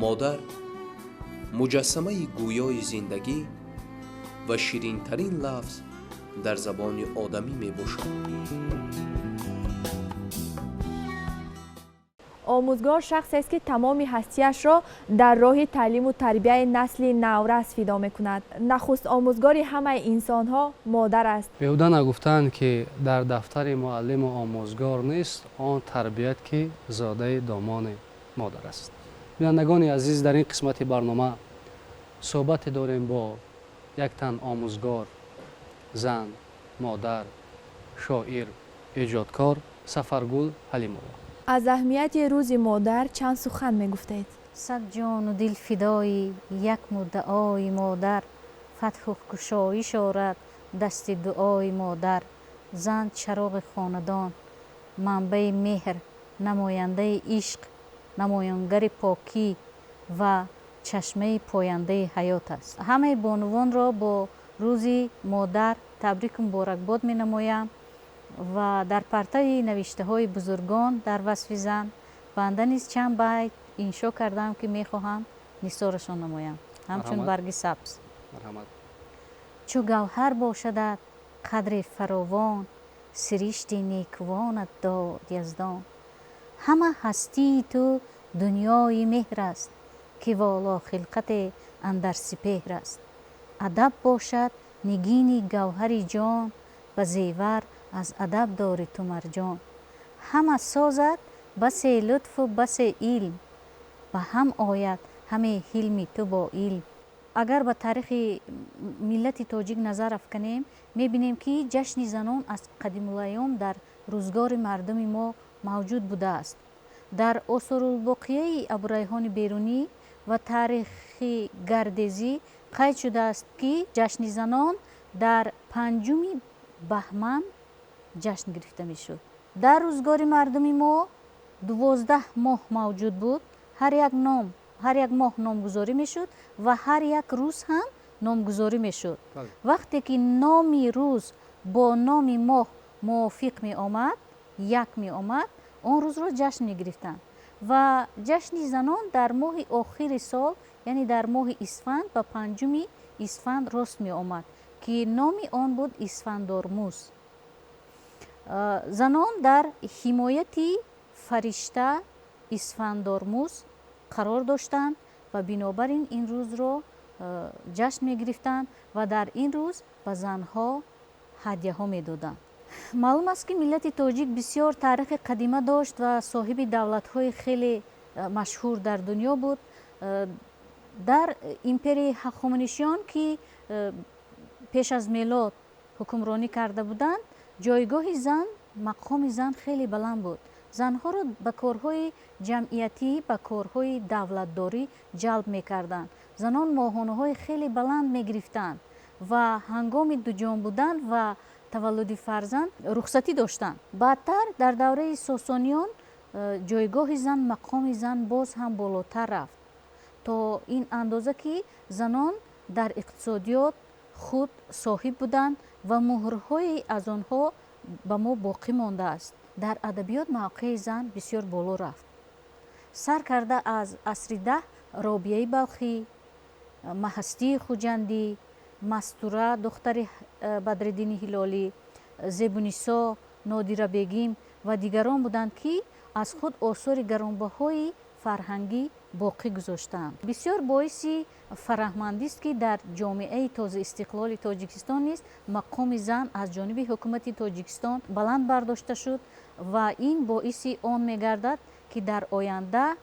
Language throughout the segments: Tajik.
Модар муҷассамаи гӯёи зиндагӣ ва ширинтарин лафз дар забони одамӣ мебошад. Омӯзгор шахсест, ки тамоми ҳастияшро дар роҳи таълиму тарбияи насли наврас фидо мекунад. Нахуст омӯзгори ҳамаи инсонҳо модар аст. Беҳуда нагуфтаанд, ки дар дафтари муаллиму омӯзгор нест он тарбият, ки зодаи домони модар аст. Бинандагони азиз, дар ин қисмати барнома суҳбате дорем бо як тан омӯзгор, зан, модар, шоир, эҷодкор Сафаргул Ҳалимова. Аз аҳамияти рӯзи модар чанд сухан мегуфтед? Сад ҷону дил фидои як муддаои модар, фатҳу кушоиш орад дасти дуои модар. Зан чароғи хонадон, манбаи меҳр, намояндаи ишқ, намоёнгари покӣ ва чашмаи пояндаи ҳаёт аст. Ҳамаи бонувонро бо рӯзи модар табрику муборакбод менамоям ва дар партави навиштаҳои бузургон дар васфи зан банда низ чанд байт иншо кардам, ки мехоҳам нисорашон намоям ҳамчун барги сабз. Чу гавҳар бошадат қадри фаровон, сиришти некувонат дод Яздон. Ҳама ҳастии ту дунёи меҳр аст, ки воло хилқате андар сипеҳр аст. Адаб бошад нигини гавҳари ҷон, ба зевар аз адаб дори ту марҷон. Ҳама созад басе лутфу басе илм, ба ҳам ояд ҳаме ҳилми ту бо илм. Агар ба таърихи миллати тоҷик назар афканем, мебинем, ки ҷашни занон аз қадимулайём дар рӯзгори мардуми мо мавҷуд будааст. Дар Осорулбоқияи Абурайҳони Берунӣ ва таърихи Гардезӣ қайд шудааст, ки ҷашни занон дар 5 баҳман ҷашн гирифта мешуд. Дар рӯзгори мардуми мо 12 моҳ мавҷуд буд. Ҳар як ном, ҳар як моҳ номгузорӣ мешуд ва ҳар як рӯз ҳам номгузорӣ мешуд. Вақте ки номи рӯз бо номи моҳ мувофиқ меомад, як меомад, он рӯзро ҷашн мегирифтанд. Ва ҷашни занон дар моҳи охири сол, яъне дар моҳи исфанд, ба 5 исфанд рост меомад, ки номи он буд Исфандормуз. Занон дар ҳимояти фаришта Исфандормуз қарор доштанд ва бинобар ин ин рӯзро ҷашн мегирифтанд ва дар ин рӯз ба занҳо ҳадяҳо медоданд. Маълум аст, ки миллати тоҷик бисёр таърихи қадима дошт ва соҳиби давлатҳои хеле машҳур дар дунё буд. Дар империяи Ҳахоманишиён, ки пеш аз мелод ҳукмронӣ карда буданд, ҷойгоҳи зан, мақоми зан хеле баланд буд. Занҳоро ба корҳои ҷамъиятӣ, ба корҳои давлатдорӣ ҷалб мекарданд. Занон моҳонаҳои хеле баланд мегирифтанд ва ҳангоми дуҷон будан ва таваллуди фарзанд рухсатӣ доштанд. Баъдтар, дар давраи Сосониён, ҷойгоҳи зан, мақоми зан боз ҳам болотар рафт, то ин андоза, ки занон дар иқтисодиёт худ соҳиб буданд ва муҳрҳои аз онҳо ба мо боқӣ мондааст. Дар адабиёт мавқеи зан бисёр боло рафт. Сар карда аз асри 10 Робияи Балхӣ, Маҳастии Хуҷандӣ, Мастура, духтари Бадриддини Ҳилолӣ, Зебунисо, Нодира Бегим ва дигарон буданд, ки аз худ осори гаронбаҳои фарҳангӣ боқӣ гузоштаанд. Бисёр боиси фараҳмандист, ки дар ҷомеаи тозаистиқлоли Тоҷикистон низ мақоми зан аз ҷониби ҳукумати Тоҷикистон баланд бардошта шуд ва ин боиси он мегардад, ки дар оянда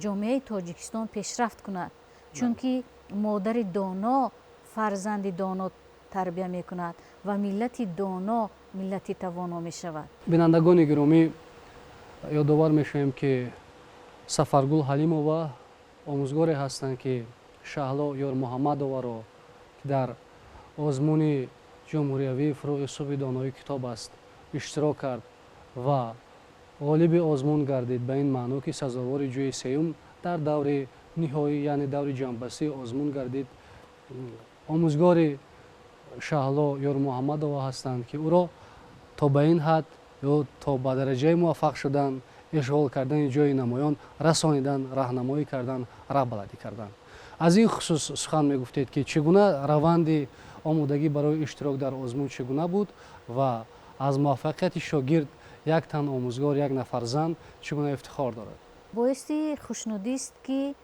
ҷомеаи Тоҷикистон пешрафт кунад, чунки модари доно фарзанди доно тарбия мекунад ва миллати доно миллати тавоно мешавад. Бинандагони гиромӣ, ёдовар мешавем, ки Сафаргул Ҳалимова омӯзгоре ҳастанд, ки Шаҳло Ёрмуҳаммадоваро дар озмуни ҷумҳуриявии «Фурӯғи субҳи доноӣ китоб аст» иштирок кард ва ғолиби озмун гардид, ба ин маъно, ки сазовори ҷои сеюм дар даври ниҳоӣ, яъне даври ҷамъбастии озмун гардид, омӯзгори Шаҳло Ёрмуҳаммадова ҳастанд, ки ӯро то ба ин ҳад ё то ба дараҷаи муваффақ шудан ишғол кардани ҷои намоён расонидан, раҳнамоӣ кардан, роҳбаладӣ кардан. Аз ин хусус сухан мегуфтед, ки чӣ гуна раванди омодагӣ барои иштирок дар озмун чӣ гуна буд ва аз муваффақияти шогирд як тан омӯзгор, як нафар зан чӣ гуна ифтихор дорад. Боиси хушнудист, ки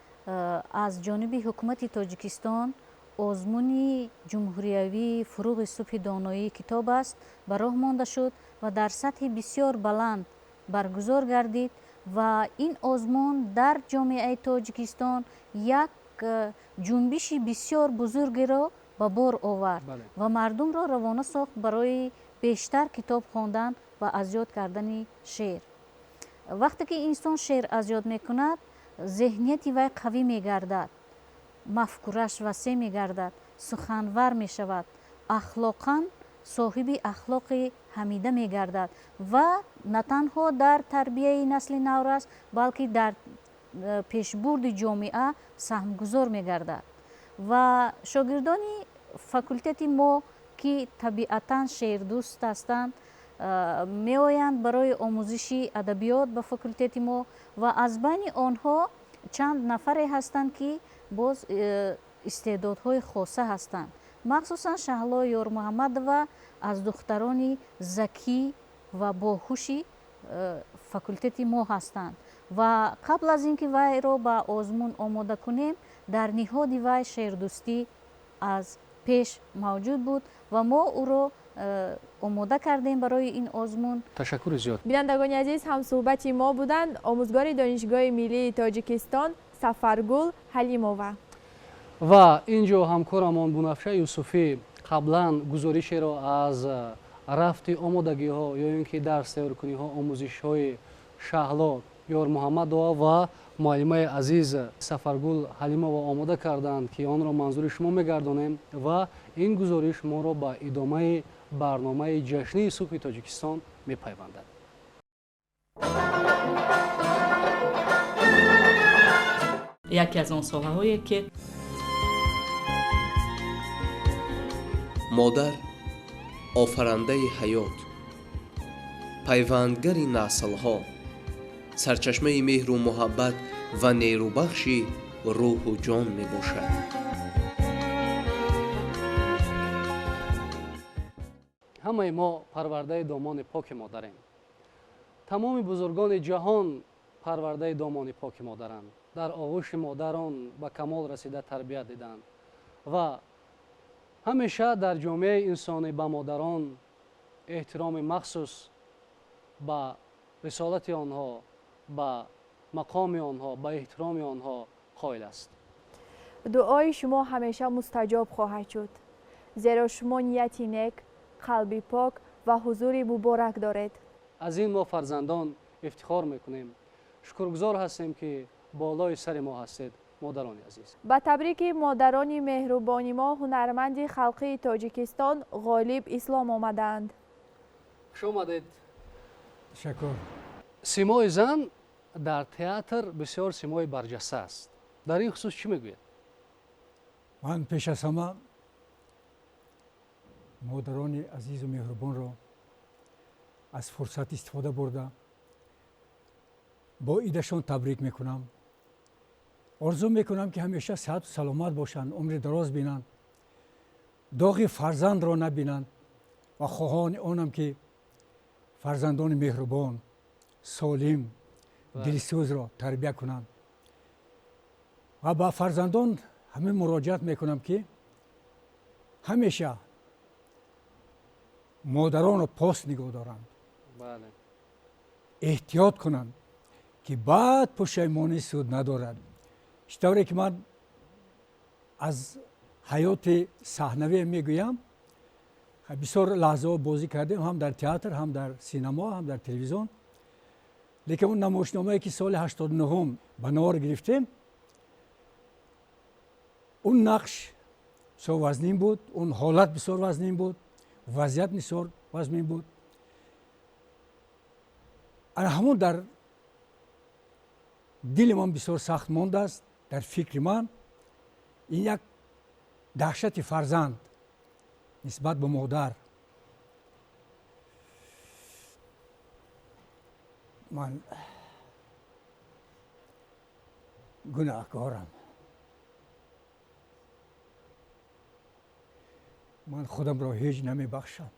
аз ҷониби ҳукумати Тоҷикистон озмуни ҷумҳуриявии «Фуруғи субҳи доноӣ китоб аст» ба роҳ монда шуд ва дар сатҳи бисёр баланд баргузор гардид ва ин озмун дар ҷомеаи Тоҷикистон як ҷунбиши бисёр бузургеро ба бор овард ва мардумро равона сохт барои бештар китоб хондан ва аз ёд кардани шеър. Вақте ки инсон шеър аз ёд мекунад, зеҳнияти вай қавӣ мегардад, мафкураш васеъ мегардад, суханвар мешавад, ахлоқан соҳиби ахлоқи ҳамида мегардад ва на танҳо дар тарбияи насли наврас, балки дар пешбурди ҷомеа саҳмгузор мегардад. Ва шогирдони факултети мо, ки табиатан шеърдӯст ҳастанд, меоянд барои омӯзиши адабиёт ба факултети мо ва аз байни онҳо чанд нафаре ҳастанд, ки боз истеъдодҳои хоса ҳастанд. Махсусан Шаҳло Ёрмуҳаммадова аз духтарони закӣ ва боҳуши факултети мо ҳастанд ва қабл аз ин ки вайро ба озмун омода кунем, дар ниҳоди вай шеърдӯстӣ аз пеш мавҷуд буд ва мо ӯро омода кардем барои ин озмун. Ташаккури зиёд. Бинандагони азиз, ҳамсӯҳбати мо буданд омӯзгори Донишгоҳи миллии Тоҷикистон Сафаргул Ҳалимова. Ва ин ҷо ҳамкорамон Бунафша Юсуфӣ қаблан гузоришеро аз рафти омодагиҳо ё ин ки дарс тайёркуниҳо, омӯзишҳои Шаҳло Ёрмуҳаммадова ва муаллимаи азиз Сафаргул Ҳалимова омода карданд, ки онро манзури шумо мегардонем ва ин гузориш моро ба идомаи барномаи ҷашнии субҳи Тоҷикистон мепайвандад. Яке аз он соҳаҳое, ки Модар офарандаи ҳаёт, пайвандгари наслҳо, сарчашмаи меҳру муҳаббат ва нерӯбахши рӯҳу ҷон мебошад. Ҳамаи мо парвардаи домони поки модарем. Тамоми бузургони ҷаҳон парвардаи домони поки модаранд. Дар оғӯши модарон ба камол расида тарбият диданд ва ҳамеша дар ҷомеаи инсонӣ ба модарон эҳтироми махсус, ба рисолати онҳо, ба мақоми онҳо, ба эҳтироми онҳо қоил аст. Дуои шумо ҳамеша мустаҷоб хоҳад шуд, зеро шумо нияти нек, қалби пок ва ҳузури муборак доред. Аз ин мо фарзандон ифтихор мекунем. Шукргузор ҳастем, ки болои сари мо ҳастед, модарони азиз. Ба табрики модарони меҳрубони мо ҳунарманди халқии Тоҷикистон Ғолиб Ислом омадаанд. Хуш омадед. Ташаккур. Симои зан дар театр бисёр симои барҷаста аст. Дар ин хусус чӣ мегӯед? Ман пеш аз ҳама модарони азизу меҳрубонро аз фурсат истифода бурда бо идашон табрик мекунам. Орзу мекунам, ки ҳамеша сиҳату саломат бошанд, умри дароз бинанд, доғи фарзандро набинанд ва хоҳони онам, ки фарзандони меҳрубон, солим, дилсӯзро тарбия кунанд ва ба фарзандон ҳамин муроҷиат мекунам, ки ҳамеша модаронро пос нигоҳ доранд, эҳтиёт кунанд, ки баъд пушаймонӣ суд надорад. Чӣ тавре ки ман аз ҳаёти саҳнавие мегӯям, бисёр лаҳзаҳо бозӣ кардем, ҳам дар театр, ҳам дар синамо, ҳам дар телевизион, лекин он намоишномае, ки соли 89-ум ба навор гирифтем, он нақш бисёр вазнин буд, он ҳолат бисёр вазнин буд, вазъият бисёр вазнин буд. Ана ҳамон дар дили ман бисёр сахт мондааст, дар фикри ман ин як даҳшати фарзанд нисбат ба модар. Ман Гунаҳкорам. Ман худамро ҳеҷ намебахшам.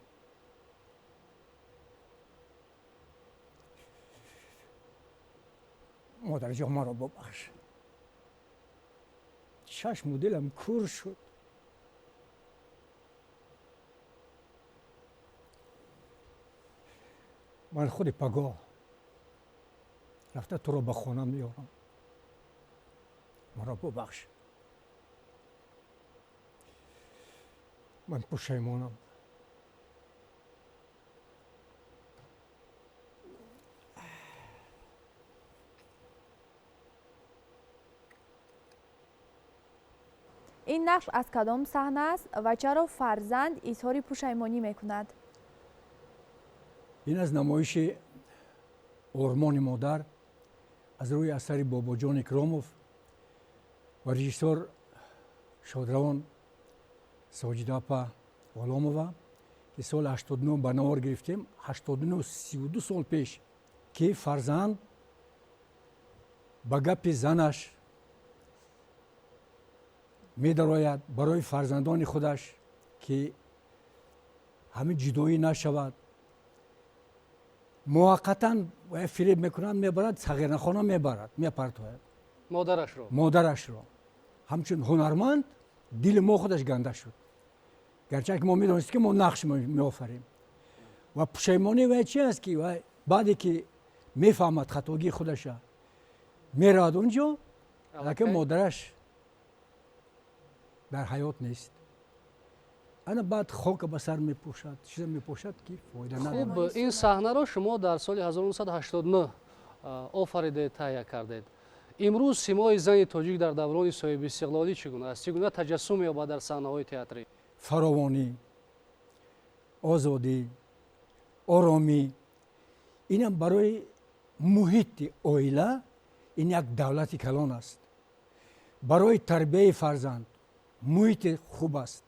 Модарҷон, маро бубахш. Чашму дилам кур шуд. Ман худи пагоҳ рафта туро ба хона меорам. Маро бубахш. Ман пушаймонам. Ин нақш аз кадом саҳна аст ва чаро фарзанд изҳори пушаймонӣ мекунад? Ин аз намоиши Ормони модар аз рӯи асари Бобоҷон Икромов ва режиссёр шодравон Соҷидапа Ғуломова, ки соли 89 ба навор гирифтем, 89, 32 сол пеш, ки фарзанд ба гапи занаш медарояд барои фарзандони худаш, ки ҳамин ҷудоӣ нашавад. Муваққатан фиреб мекунанд, мебарад сағирнахона, мебарад, мепартояд модарашро. Модарашро. Ҳамчун ҳунарманд дили мо худаш ганда шуд, гарчанд ки мо медонистем, ки мо нақш меофарем. Ва пушаймонӣ вай чи аст, ки вай баъде ки мефаҳмад хатогии худаша, меравад унҷо, лакин модараш дар ҳаёт нест. Ана баъд хока ба сар мепӯшад, чиза мепӯшад, ки фоида надорад. Хуб, ин саҳнаро шумо дар соли 1989 офаридед, таҳия кардед. Имрӯз симои зани тоҷик дар даврони соҳибистиқлолӣ чӣ гуна аст? Чӣ гуна таҷассум меёбад дар саҳнаҳои театрӣ? Фаровонӣ, озодӣ, оромӣ, инам барои муҳити оила ин як давлати калон аст. Барои тарбияи фарзанд муҳити хуб аст,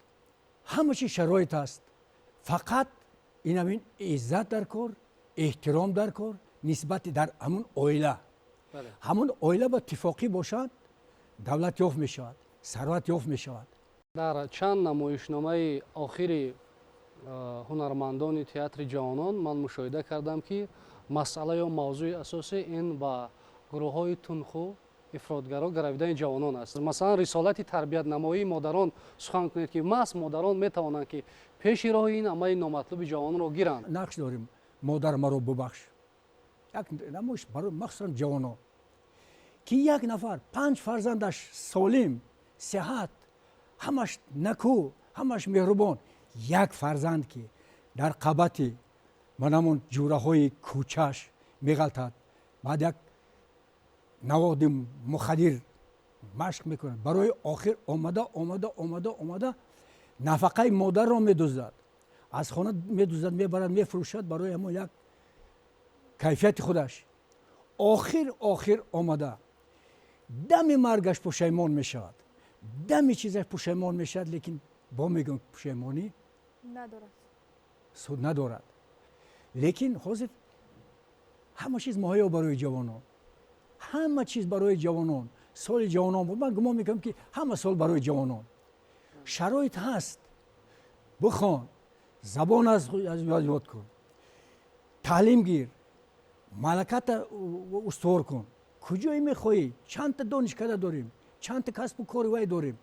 ҳама чи шароит аст. Фақат ин ҳамин иззат дар кор, эҳтиром дар кор нисбати дар ҳамун оила. Ҳамун оила ба иттифоқӣ бошад, давлат ёфт мешавад, сарват ёфт мешавад. Дар чанд намоишномаи охири ҳунармандони театри ҷавонон ман мушоҳида кардам, ки масъала ё мавзӯи асосӣ ин ба гурӯҳҳои тунху ифротгаро гаравидани ҷавонон аст. Масалан, рисолати тарбиятнамоии модарон сухан кунед, ки маҳз модарон метавонанд, ки пеши роҳи ин амали номатлуби ҷавононро гиранд. Нақш дорем «Модар, маро бубахш», як намоиш барои махсусан ҷавонон, ки як нафар панҷ фарзандаш солим, сиҳат, ҳамаш наку, ҳамаш меҳрубон, як фарзанд ки дар қабати манамон ҷураҳои кӯчаш меғалтад, баъд як наводи мухаддир машқ мекунад, барои охир омада омада омада омада нафақаи модарро медуздад, аз хона медуздад, мебарад, мефурӯшад барои ҳамон як кайфияти худаш. Охир охир омада дами маргаш пушаймон мешавад, дами чизаш пушаймон мешавад, лекин бо мегӯям, пушаймонӣ надорад, суд надорад. Лекин ҳозир ҳама чиз муҳайё барои ҷавонон, ҳама чиз барои ҷавонон. Соли ҷавонон буд, ман гумон мекунам, ки ҳама сол барои ҷавонон шароит ҳаст. Бихон, забон аз ёд кун, таълим гир, малаката устувор кун. Куҷое мехоҳӣ, чандта донишкада дорем, чандта касбу кори вай дорем,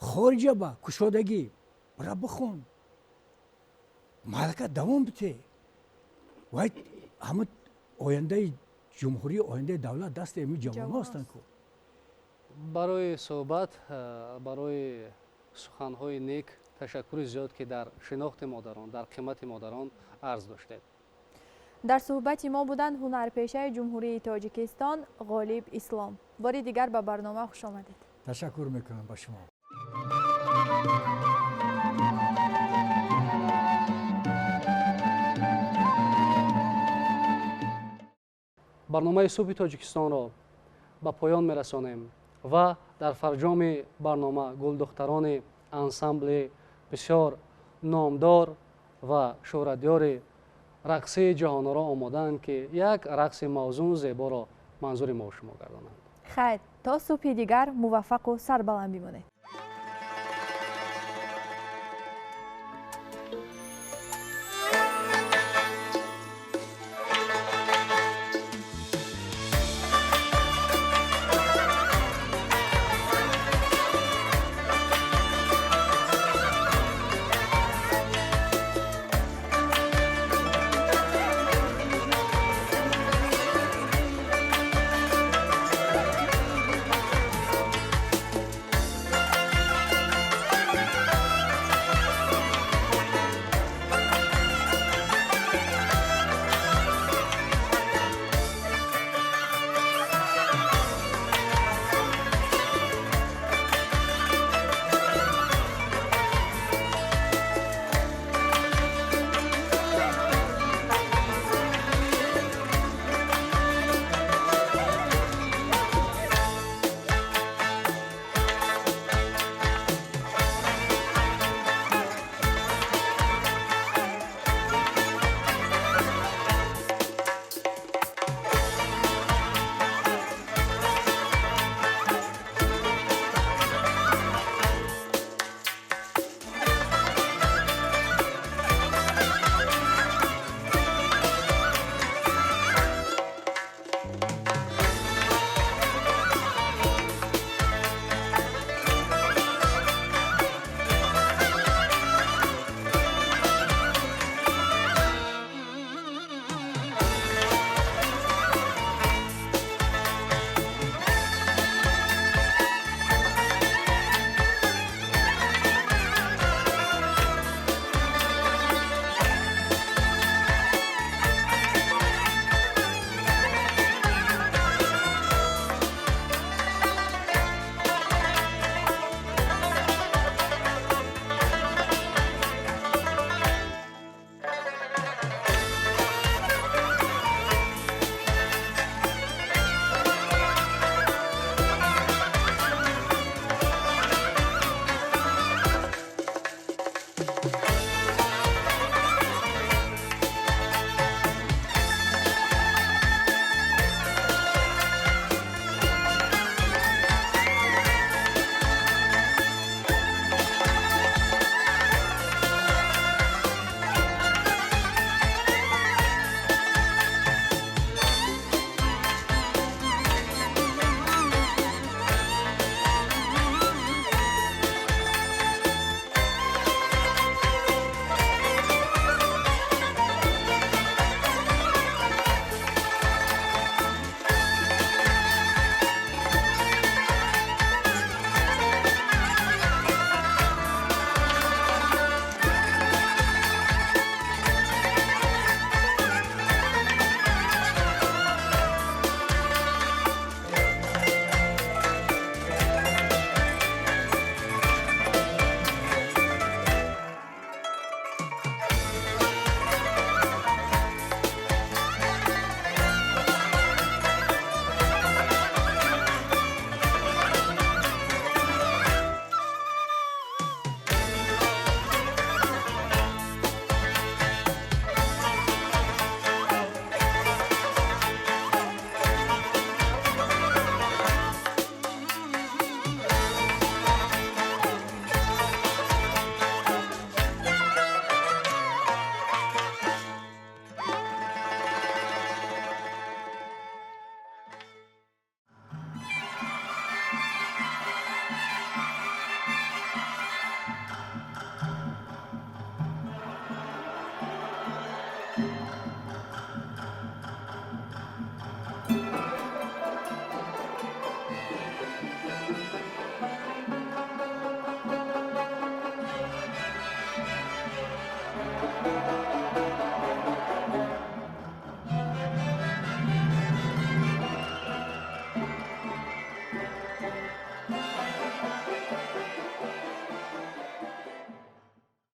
хориҷа ба кушодагӣ бара, бихон, малака давом бите. Вай ҳама ояндаи ҷумҳурӣ, ояндаи давлат дасти ами ҷавонҳо ҳастанд ку. Барои суҳбат, барои суханҳои нек ташаккури зиёд, ки дар шинохти модарон, дар қимати модарон арз доштед. Дар суҳбати мо буданд ҳунарпешаи Ҷумҳурии Тоҷикистон Ғолиб Ислом. Бори дигар ба барнома хуш омадед. Ташаккур мекунам ба шумо. Барномаи «Субҳи Тоҷикистонро» ба поён мерасонем ва дар фарҷоми барнома гулдухтарони ансамбли бисёр номдор ва шӯҳратёри рақсии ҷаҳонро омодаанд, ки як рақси мавзуну зеборо манзури мо шумо гардонанд. Хайр. То субҳи дигар муваффақу сарбаланд бимонед.